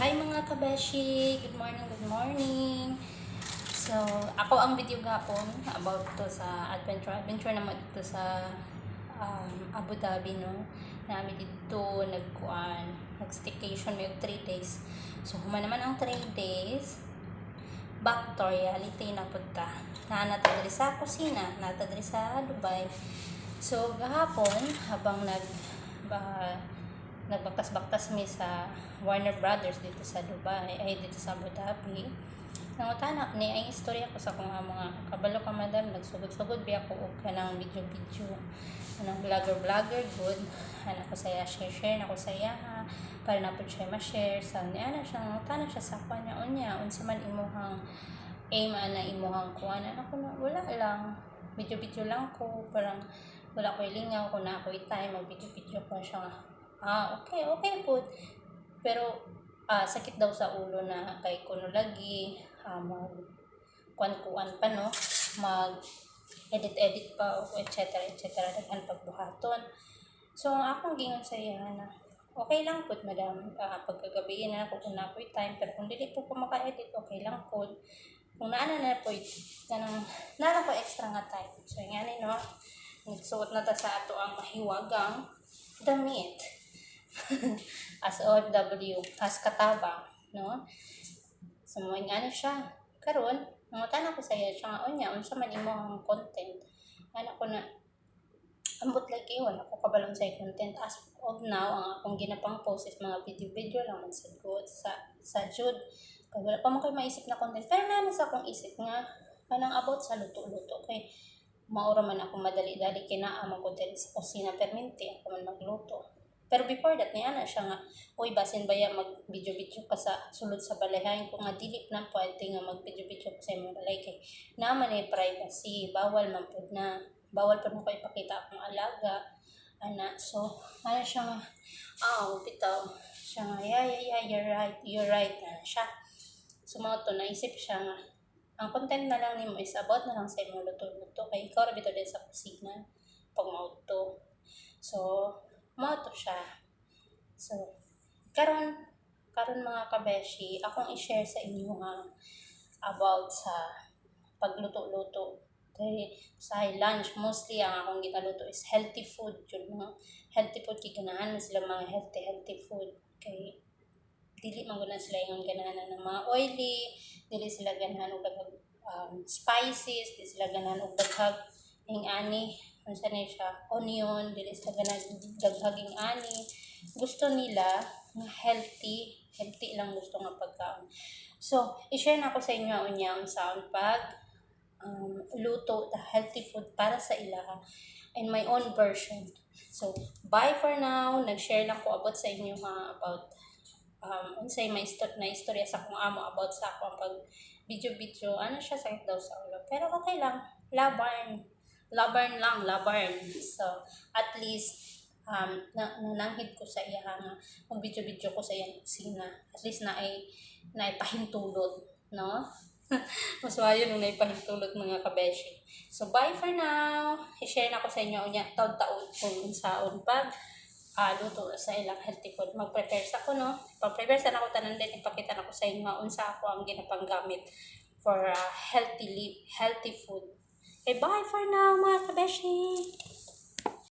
Hi, mga kabeshi! Good morning, good morning! So, ako ang video gapon about to sa adventure. Adventure naman dito sa Abu Dhabi, no? Nami dito, nagkuan, nag-staycation may 3 days. So, human naman ang 3 days, back to reality na pud ta. Naa na ta diri sa kusina, naa ta diri sa Dubai. So, gahapon, habang nagbaktas-baktas mi sa Warner Brothers dito sa Dubai, ay dito sa Abu Dhabi, nangutana ni ay istorya ko sa akong mga kabalo ka, madam, nagsugod-sugod biya ko og kanang video-video, kanang vlogger-vlogger good. Ana ko saya, share-share na ko saya ha, para na pud siya ma-share sa ni ana siya. Nangutana siya sa ako niya, unya unsa man imuhang aim ana, imuhang kuan? Ana ko na, wala lang, video-video lang ko, parang wala ko'y lingaw kung na ako'y time mag video-video ko. Siya nga, ah, okay po, pero sakit daw sa ulo na kay kuno lagi mag kuan-kuan pa, no, mag edit-edit pa o etc etc, daghan pagbuhaton. So ang akong gingon sa iya na okay lang pud, madam, pagkagabi na ako kung naa ko'y time, pero kung dili po ko maka-edit, okay lang po kung naa na na po kanang naa ko extra nga time. So ngani, no, nagsuot na ta sa ato ang mahiwagang damit as OFW, as katabang, no? So mo nga siya. Karon nangutana ko sa iya siya nga, unya unsa man imong content? Ana ko na, ambot lagi, wala ko kabalong sa content. As of now, ang akong ginapang post is mga video-video lang man sad ko sa jud kay wala pa man koy maisip na content, pero naa sa akong isip nga kanang about sa luto-luto kay maura man ako madali-dali kay naa man ko diri sa kusina permente, ako man magluto. Pero before that, niya na siya nga, "Uy, basin baya mag video-video ka sa sulod sa balay?" Hain ko nga dili na pwede nga mag video-video ka sa imong balay kay naa man ay privacy, bawal man pud na. Bawal pud nako ipakita akong alaga. Ana, so, ana siya nga, ah, bitaw. Siya nga, Yeah, you're right, you're right," na siya. So, mao to, naisip siya nga, ang content na lang nimo is about na lang sa imong luto-luto kay ikaw ra bitaw din sa kusina pag mao to. So, mao to siya. So, karon karon mga kabeshi, akong i-share sa inyo nga about sa pagluto-luto. Kay sa lunch, mostly ang akong ginaluto is healthy food jud, no? Healthy food kay ganahan man sila mga healthy healthy food kay dili man gud na sila ingon ganahan ng mga oily, dili sila ganahan og daghang spices, dili sila ganahan og daghang ing ani, unsa ni siya, onion, dili sila ganahan daghang ing ani. Gusto nila nga healthy, healthy lang gusto nga pagkaon. So, i-share na ko sa inyo unya unsaon pag luto the healthy food para sa ilaha in my own version. So, bye for now. Nag-share lang ko about sa inyo ha, about unsay may na istorya sa akong amo about sa akong pag video-video. Ano siya, sakit daw sa ulo. Pero okay lang. Laban. Laban lang, laban. So, at least na nananghid ko sa iya nga mag video-video ko sa iyang kusina. At least na ay naipahintulot, no? Mas waayo nung naipahintulot, mga kabeshi. So, bye for now. I-share na ko sa inyo unya taud-taud kung unsaon pag luto sa ilang healthy food. Mag-prepare sa ko, no? Pag-prepare sa nako tanan din, ipakita na ko sa inyo unsa ako ang ginapanggamit for healthy food. Okay, bye for now, mga kabeshi!